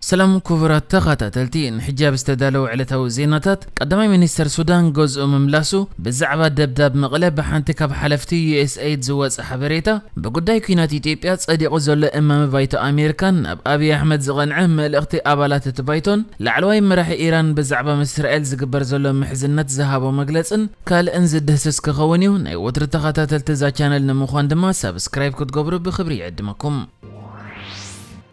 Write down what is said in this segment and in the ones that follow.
ሰላም ክቡራት ተኸታተልቲ፣ ንሕጂ ኣብ ዝተዳለወ ዕለታዊ ዜናታት፣ ቀዳማይ ሚኒስተር ሱዳን ገዝኡ ምምላሱ፣ ብዛዕባ ደብዳብ መቐለ ብሓንቲ ካብ ሓለፍቲ ዩ ኤስ ኤይድ ዝወጸ ሓበሬታ፣ ብጉዳይ ኲናት ኢትዮጵያ ጸዲቑ ዘሎ እማመ ባይቶ ኣሜሪካን ናብ ኣብይ ኣሕመድ ዝቐንዐ መልእኽቲ ኣባላት እቲ ባይቶን፣ ላዕለዋይ መራሒ ኢራን ብዛዕባ ምስ እስራኤል ዝግበር ዘሎ ምሕዝነት ዝሃቦ መግለጽን ካልእን ዝድህስስ ክኸውን እዩ። ናይ ወትሪ ተኸታተልቲ እዛ ቻነል ንምዃን ድማ ሳብስክራይብ ክትገብሩ ብኽብሪ ይዕድመኩም።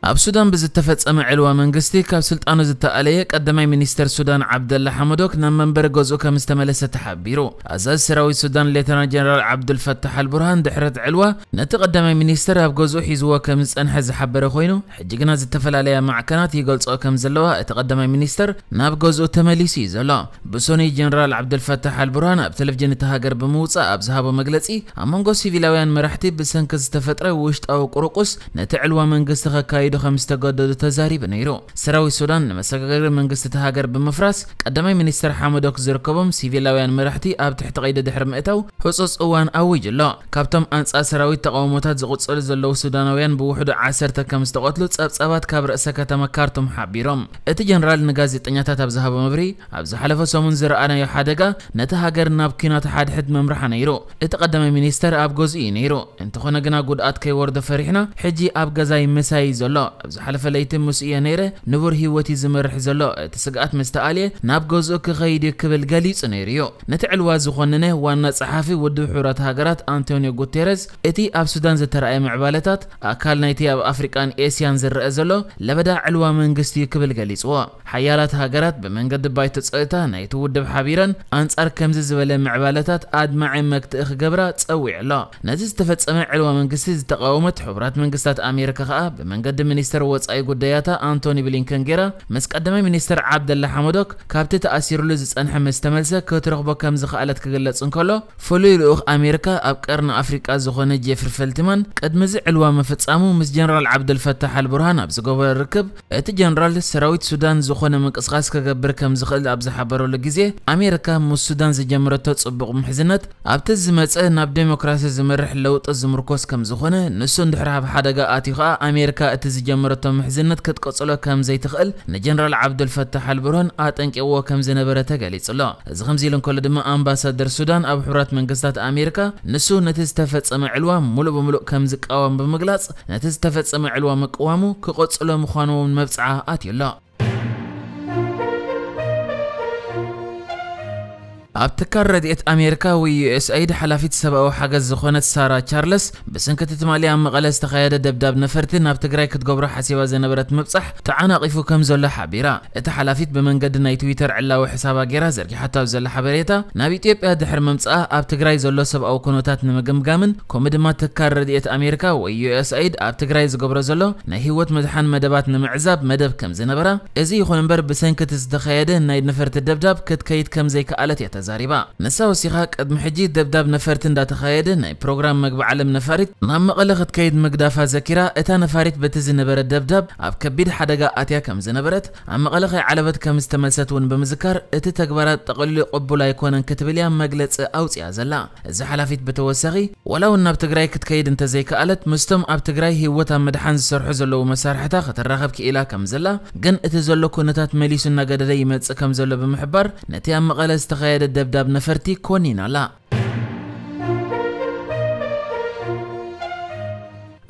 ኣብ ሱዳን ብዝተፈጸመ ዕልዋ መንግስቲ ካብ ስልጣኑ ዝተኣለየ ቀዳማይ ሚኒስተር ሱዳን ዓብደላ ሓመዶክ ናብ መንበሪ ገዝኡ ከም ዝተመለሰ ተሓቢሩ። ኣዛዚ ሰራዊት ሱዳን ሌተና ጀነራል ዓብዱልፈታሕ ኣልቡርሃን ድሕሪ እቲ ዕልዋ ነቲ ቀዳማይ ሚኒስተር ኣብ ገዝኡ ሒዝዎ ከም ዝጸንሐ ዝሓበረ ኮይኑ፣ ሕጂ ግና ዝተፈላለያ ማዕከናት ይገልጾ ከም ዘለዋ እቲ ቀዳማይ ሚኒስተር ናብ ገዝኡ ተመሊሱ እዩ ዘሎ። ብሶኒ ጀነራል ዓብደልፈታሕ ኣልቡርሃን ኣብ ቴሌቪዥን እቲ ሃገር ብምውጻእ ኣብ ዝሃቦ መግለጺ፣ ኣብ መንጎ ሲቪላውያን መራሕቲ ብሰንኪ ዝተፈጥረ ውሽጣዊ ቁርቁስ ነቲ ዕልዋ መንግስቲ ከካይዱ ከም ዝተገደዱ ተዛሪቡ ነይሩ። ሰራዊት ሱዳን ንመሰጋገሪ መንግስቲ እቲ ሃገር ብምፍራስ፣ ቀዳማይ ሚኒስተር ሓመዶክ ዝርከቦም ሲቪላውያን መራሕቲ ኣብ ትሕቲ ቀይዲ ድሕሪ ምእታው ህጹጽ እዋን ኣዊጁ ኣሎ። ካብቶም ኣንጻር ሰራዊት ተቃውሞታት ዝቕጽሉ ዘለዉ ሱዳናውያን ብውሕዱ ዓሰርተ ከም ዝተቐትሉ ጸብጻባት ካብ ርእሰ ከተማ ካርቱም ሓቢሮም። እቲ ጀነራል ንጋዜጠኛታት ኣብ ዝሃቦ መብርሂ፣ ኣብ ዝሓለፈ ሰሙን ዝረኣናዮ ሓደጋ ነቲ ሃገር ናብ ኲናት ሓድሕድ መምርሓ ነይሩ። እቲ ቀዳማይ ሚኒስተር ኣብ ገዝኡ እዩ ነይሩ። እንተኾነ ግና ጉድኣት ከይወርዶ ፈሪሕና፣ ሕጂ ኣብ ገዛይ ምሳይ እዩ ዘሎ። ኣብ ዝሓለፈ ለይቲ ምስኡ እየ ነይረ፣ ንቡር ህይወት እዩ ዝመርሕ ዘሎ። እቲ ስግኣት ምስ ተኣልየ ናብ ገዝኡ ክኸይድ እዩ ክብል ገሊጹ ነይሩ እዩ። ነቲ ዕልዋ ዝኾነነ ዋና ጸሓፊ ውድብ ሕቡራት ሃገራት ኣንቶኒዮ ጉቴረዝ፣ እቲ ኣብ ሱዳን ዝተራእየ ምዕባለታት ኣካል ናይቲ ኣብ ኣፍሪቃን ኤስያን ዝረአ ዘሎ ለበዳ ዕልዋ መንግስቲ እዩ ክብል ገሊጽዎ። ሓያላት ሃገራት ብመንገዲ ባይቶ ጸጥታ ናይቲ ውድብ ሓቢረን ኣንጻር ከምዚ ዝበለ ምዕባለታት ኣድማዒ መክትኢ ክገብራ ጸዊዑ ኣሎ። ነዚ ዝተፈጸመ ዕልዋ መንግስቲ ዝተቃወመት ሕቡራት መንግስታት ኣሜሪካ ከኣ ብመንገዲ ሚኒስተር ወጻኢ ጉዳያታ ኣንቶኒ ብሊንከን ጌራ ምስ ቀዳማይ ሚኒስተር ዓብደላ ሓመዶክ ካብቲ ተኣሲሩሉ ዝጸንሐ ምስ ተመልሰ ክትረኽቦ ከም ዝኸኣለት ክግለጽ እንከሎ፣ ፍሉይ ልኡኽ ኣሜሪካ ኣብ ቀርኒ ኣፍሪቃ ዝኾነ ጄፍሪ ፈልትማን ቅድሚ እዚ ዕልዋ ምፍጻሙ ምስ ጀነራል ዓብደልፈታሕ ኣልቡርሃን ኣብ ዝገበሮ ርክብ፣ እቲ ጀነራል ሰራዊት ሱዳን ዝኾነ ምንቅስቓስ ክገብር ከም ዝኽእል ኣብ ዝሓበረሉ ግዜ፣ ኣሜሪካ ምስ ሱዳን ዝጀመረቶ ጽቡቕ ምሕዝነት ኣብቲ ዝመጸ ናብ ዴሞክራሲ ዝመርሕ ለውጢ ዝምርኮስ ከም ዝኾነ፣ ንሱ እንድሕር ኣብ ሓደጋ ኣትዩ ከኣ ኣሜሪካ እቲ ዝጀመረቶ ምሕዝነት ክትቅጽሎ ከም ዘይትኽእል ንጀነራል ዓብዱልፈታሕ ኣልቡርሃን ኣጠንቂቕዎ ከም ዝነበረ ተገሊጹ ኣሎ። እዚ ከምዚ ኢሉ እንከሎ ድማ ኣምባሳደር ሱዳን ኣብ ሕቡራት መንግስታት ኣሜሪካ ንሱ ነቲ ዝተፈጸመ ዕልዋ ሙሉእ ብምሉእ ከም ዝቃወም ብምግላጽ፣ ነቲ ዝተፈጸመ ዕልዋ ምቅዋሙ ክቕጽሎ ምዃኑ እውን መብጽዓ ኣትዩ ኣሎ። ኣብ ትካል ረድኤት ኣሜሪካ ወይ ዩ ኤስ ኤይድ ሓላፊት ሰብኣዊ ሓገዝ ዝኾነት ሳራ ቻርለስ፣ ብሰንኪ እቲ ትማሊ ኣብ መቐለ ዝተኻየደ ደብዳብ ነፈርቲ ናብ ትግራይ ክትገብሮ ሓሲባ ዝነበረት ምብጻሕ ተዓናቒፉ ከም ዘሎ ሓቢራ። እቲ ሓላፊት ብመንገዲ ናይ ትዊተር ዕላዊ ሕሳባ ጌራ ዘርጊሓቶ ኣብ ዘላ ሓበሬታ፣ ናብ ኢትዮጵያ ድሕሪ ምምጻኣ ኣብ ትግራይ ዘሎ ሰብኣዊ ኩነታት ንምግምጋምን ከምኡ ድማ ትካል ረድኤት ኣሜሪካ ወይ ዩ ኤስ ኤይድ ኣብ ትግራይ ዝገብሮ ዘሎ ናይ ህይወት ምድሓን መደባት ንምዕዛብ መደብ ከም ዝነበራ፣ እዚ ይኹን እምበር ብሰንኪ እቲ ዝተኻየደ ናይ ነፈርቲ ደብዳብ ክትከይድ ከም ዘይከኣለት እያ ተዛሪባ። ንሳ ወሲኻ፣ ቅድሚ ሕጂ ደብዳብ ነፈርቲ እንዳተኻየደ ናይ ፕሮግራም መግቢ ዓለም ነፋሪት ናብ መቐለ ክትከይድ ምግዳፋ ዘኪራ፣ እታ ነፋሪት በቲ ዝነበረ ደብዳብ ኣብ ከቢድ ሓደጋ ኣትያ ከም ዝነበረት፣ ኣብ መቐለ ከይዓለበት ከም ዝተመልሰት እውን ብምዝካር፣ እቲ ተግባራት ጠቕሊሉ ቅቡል ኣይኮነን ክትብል እያ መግለጺ ኣውጺኣ ዘላ። እዚ ሓላፊት ብተወሳኺ፣ ዋላ እውን ናብ ትግራይ ክትከይድ እንተዘይከኣለት፣ ምስቶም ኣብ ትግራይ ህይወት ኣብ ምድሓን ዝሰርሑ ዘለዉ መሳርሕታ ክትራኸብ ክኢላ ከም ዘላ፣ ግን እቲ ዘሎ ኩነታት መሊሱ እናገደደ ይመጽእ ከም ዘሎ ብምሕባር፣ ነቲ ኣብ መቐለ ዝተኻየደ ደብዳብ ነፈርቲ ኮኒና ኣላ።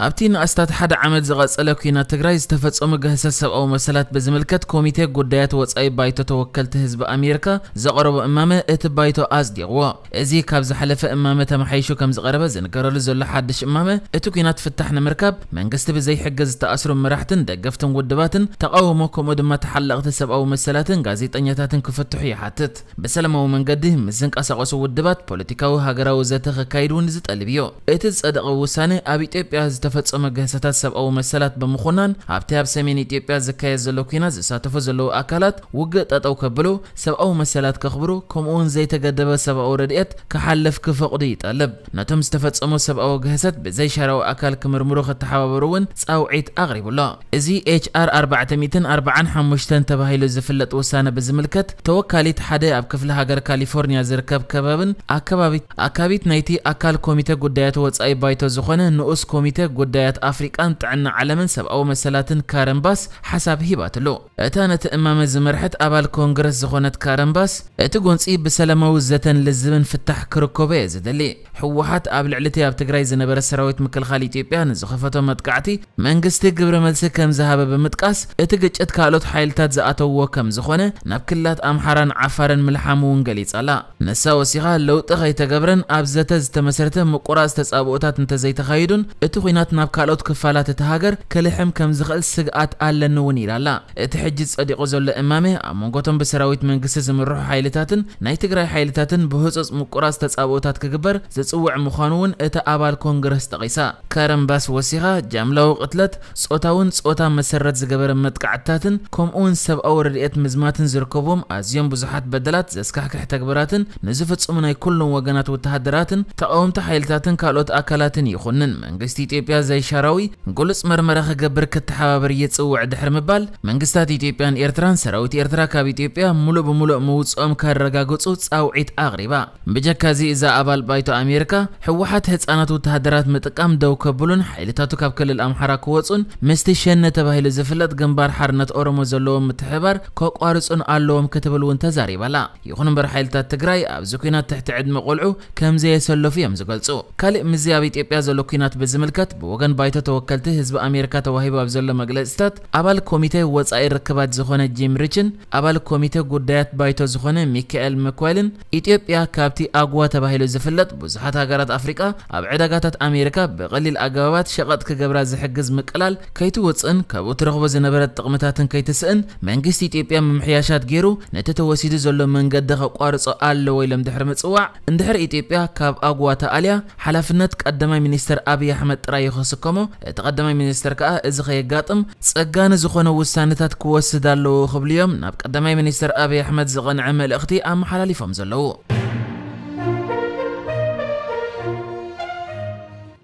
ኣብቲ ንኣስታት ሓደ ዓመት ዝቐጸለ ኲናት ትግራይ ዝተፈጸሙ ግህሰት ሰብኣዊ መሰላት ብዝምልከት ኮሚቴ ጉዳያት ወጻኢ ባይቶ ተወከልቲ ህዝቢ ኣሜሪካ ዘቐረቦ እማመ እቲ ባይቶ ኣጽዲቕዎ። እዚ ካብ ዝሓለፈ እማመ ተመሓይሹ ከም ዝቐረበ ዝንገረሉ ዘሎ ሓድሽ እማመ፣ እቲ ኲናት ፍታሕ ንምርካብ መንግስቲ ብዘይ ሕጊ ዝተኣስሩ መራሕትን ደገፍትን ውድባትን ተቓውሞ ከምኡ ድማ ተሓለቕቲ ሰብኣዊ መሰላትን ጋዜጠኛታትን ክፍትሑ ይሓትት። ብሰላማዊ መንገዲ ምስ ዝንቀሳቐሱ ውድባት ፖለቲካዊ ሃገራዊ ዘተ ከካይድ እውን ዝጠልብ እዩ። እቲ ዝጸደቐ ውሳነ ኣብ ኢትዮጵያ ዝተፈጸመ ግህሰታት ሰብኣዊ መሰላት ብምኹናን ኣብቲ ኣብ ሰሜን ኢትዮጵያ ዝካየድ ዘሎ ኲናት ዝሳተፉ ዘለዉ ኣካላት ውግእ ጠጠው ከብሉ፣ ሰብኣዊ መሰላት ከኽብሩ፣ ከምኡ እውን ዘይተገደበ ሰብኣዊ ረድኤት ክሓልፍ ክፈቕዱ ይጠልብ። ነቶም ዝተፈጸሙ ሰብኣዊ ግህሰት ብዘይ ሻራዊ ኣካል ክምርምሩ ክተሓባበሩ እውን ጻውዒት ኣቕሪቡ ኣሎ። እዚ ኤች ኣር ኣርባዕተ ሚእትን ኣርባዓን ሓሙሽተን ተባሂሉ ዝፍለጥ ውሳነ ብዝምልከት፣ ተወካሊት ሓደ ኣብ ክፍለ ሃገር ካሊፎርኒያ ዝርከብ ከባብን ኣካባቢት ኣካቢት ናይቲ ኣካል ኮሚቴ ጉዳያት ወጻኢ ባይቶ ዝኾነ ንኡስ ኮሚቴ ጉዳያት ኣፍሪቃን ጥዕና ዓለምን ሰብኣዊ መሰላትን ካረን ባስ ሓሳብ ሂባትሉ። እታ ነቲ እማመ ዝመርሐት ኣባል ኮንግረስ ዝኾነት ካረን ባስ፣ እቲ ጎንጺ ብሰላማዊ ዘተን ልዝብን ፍታሕ ክርከቦ እየ ዝደሊ። ህወሓት ኣብ ልዕሊ እቲ ኣብ ትግራይ ዝነበረ ሰራዊት ምክልኻል ኢትዮጵያ ንዝኸፈቶ መጥቃዕቲ መንግስቲ ግብረ መልሲ ከም ዝሃበ ብምጥቃስ፣ እቲ ግጭት ካልኦት ሓይልታት ዝኣተውዎ ከም ዝኾነ፣ ናብ ክልላት ኣምሓራን ዓፋርን ምልሓሙ እውን ገሊጻ ኣላ። ንሳ ወሲኻ፣ ለውጢ ከይተገብረን ኣብ ዘተ ዝተመስረተ ምቁራጽ ተጻብኦታት እንተዘይተኻይዱን፣ እቲ ኲናት ናብ ካልኦት ክፋላት እቲ ሃገር ክልሕም ከም ዝኽእል ስግኣት ኣለኒ እውን ኢላ ኣላ። እቲ ሕጂ ጸዲቑ ዘሎ እማመ፣ ኣብ መንጎቶም ብሰራዊት መንግስቲ ዝምርሑ ሓይልታትን ናይ ትግራይ ሓይልታትን ብህጹጽ ምቁራጽ ተጻብኦታት ክግበር ዝጽውዕ ምዃኑ እውን እታ ኣባል ኮንግረስ ጠቒሳ። ካረን ባስ ወሲኻ፣ ጃምላዊ ቅትለት፣ ጾታውን ጾታ መሰረት ዝገበረ መጥቃዕትታትን ከምኡውን ሰብኣዊ ረድኤት ምዝማትን ዝርከብዎም ኣዝዮም ብዙሓት በደላት፣ ዘስካሕክሕ ተግባራትን ንዝፍጽሙ ናይ ኩሎም ወገናት ወተሃደራትን ተቓወምቲ ሓይልታትን ካልኦት ኣካላትን ይኹንን መንግስቲ ኢትዮጵያ ዘይሻራዊ ግሉጽ መርመራ ክገብር ክተሓባበር ይጽውዕ ድሕሪ ምባል፣ መንግስታት ኢትዮጵያን ኤርትራን ሰራዊት ኤርትራ ካብ ኢትዮጵያ ሙሉእ ብሙሉእ ምውጽኦም ከረጋግጹ ጻውዒት ኣቕሪባ። ብጀካዚ እዛ ኣባል ባይቶ ኣሜሪካ፣ ህወሓት ህጻናት ወተሃደራት ምጥቃም ደው ከብሉን ሓይልታቱ ካብ ክልል ኣምሓራ ክወጹን ምስቲ ሸነ ተባሂሉ ዝፍለጥ ግንባር ሓርነት ኦሮሞ ዘለዎም ምትሕብባር ከቋርጹን ኣለዎም ክትብል እውን ተዛሪባላ። ይኹን እምበር ሓይልታት ትግራይ ኣብዚ ኲናት ትሕቲ ዕድመ ቆልዑ ከም ዘየሰለፉ እዮም ዝገልጹ። ካልእ ምስዚ ኣብ ኢትዮጵያ ዘሎ ኲናት ብዝምልከት ብወገን ባይቶ ተወከልቲ ህዝቢ ኣሜሪካ ተዋሂቡ ኣብ ዘሎ መግለጽታት ኣባል ኮሚቴ ወጻኢ ርክባት ዝኾነ ጂም ሪችን ኣባል ኮሚቴ ጉዳያት ባይቶ ዝኾነ ሚካኤል መክዌልን ኢትዮጵያ ካብቲ ኣጉዋ ተባሂሉ ዝፍለጥ ብዙሓት ሃገራት ኣፍሪቃ ኣብ ዕዳጋታት ኣሜሪካ ብቐሊል ኣገባባት ሸቐጥ ክገብራ ዝሕግዝ ምቅላል ከይትወጽእን ካብኡ ትረኽቦ ዝነበረት ጥቕምታትን ከይትስእን መንግስቲ ኢትዮጵያ ምምሕያሻት ገይሩ ነቲ ተወሲዱ ዘሎ መንገዲ ከቋርጾ ኣለዎ ኢሎም ድሕሪ ምጽዋዕ፣ እንድሕር ኢትዮጵያ ካብ ኣጉዋ ተኣልያ ሓላፍነት ቀዳማይ ሚኒስተር ኣብይ ኣሕመድ ጥራይ ክስከሞ፣ እቲ ቀዳማይ ሚኒስተር ከኣ እዚ ከየጋጥም ጸጋኒ ዝኾነ ውሳነታት ክወስድ ኣለዎ ክብሉ እዮም ናብ ቀዳማይ ሚኒስተር ኣብይ ኣሕመድ ዝቐንዐ መልእኽቲ ኣመሓላሊፎም ዘለዉ።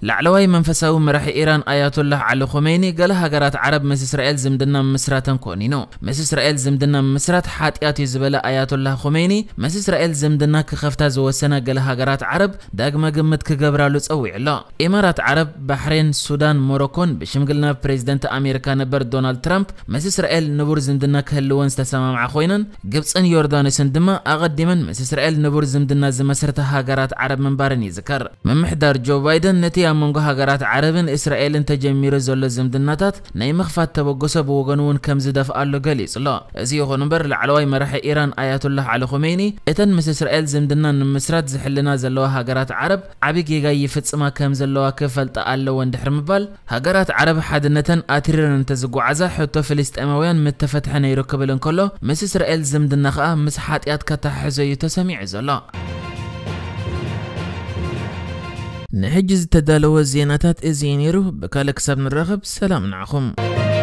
ላዕለዋይ መንፈሳዊ መራሒ ኢራን ኣያቶላህ ዓሊ ኾመይኒ ገለ ሃገራት ዓረብ ምስ እስራኤል ዝምድና ምስራተን ኮኒኑ። ምስ እስራኤል ዝምድና ምስራት ሓጢኣት እዩ ዝበለ ኣያቶላህ ኾመይኒ፣ ምስ እስራኤል ዝምድና ክኸፍታ ዝወሰና ገለ ሃገራት ዓረብ ዳግመ ግምት ክገብራሉ ጸዊዑ ኣሎ። ኢማራት ዓረብ፣ ባሕሬን፣ ሱዳን፣ ሞሮኮን ብሽምግልና ፕሬዝደንት ኣሜሪካ ነበር ዶናልድ ትራምፕ ምስ እስራኤል ንቡር ዝምድና ክህልወን ዝተሰማምዓ ኮይነን፣ ግብጽን ዮርዳኖስን ድማ ኣቐዲመን ምስ እስራኤል ንቡር ዝምድና ዝመስርታ ሃገራት ዓረብ ምንባረን ይዝከር። ምምሕዳር ጆ ባይደን ነቲ ኣብ መንጎ ሃገራት ዓረብን እስራኤልን ተጀሚሩ ዘሎ ዝምድናታት ናይ ምኽፋት ተበግሶ ብወገኑ እውን ከም ዝደፍኣሉ ገሊጹ ኣሎ። እዚ ይኹን እምበር ላዕለዋይ መራሒ ኢራን ኣያቶላህ ዓሊ ኾሜኒ እተን ምስ እስራኤል ዝምድና ንምስራት ዝሕልና ዘለዋ ሃገራት ዓረብ ዓቢ ጌጋ ይፍጽማ ከም ዘለዋ ክፈልጣ ኣለወን ድሕሪ ምባል፣ ሃገራት ዓረብ ሓድነተን ኣትሪረን እንተዝጓዓዛ ሕቶ ፍልስጤማውያን ምተፈትሐ ነይሩ ክብል እንከሎ፣ ምስ እስራኤል ዝምድና ኸኣ ምስ ሓጢኣት ከተሓሕዞ እዩ ተሰሚዑ ዘሎ። ንሕጂ ዝተዳለወ ዜናታት እዚ እዩ ነይሩ። ብካልእ ክሳብ ንራኸብ ሰላም ንዓኹም።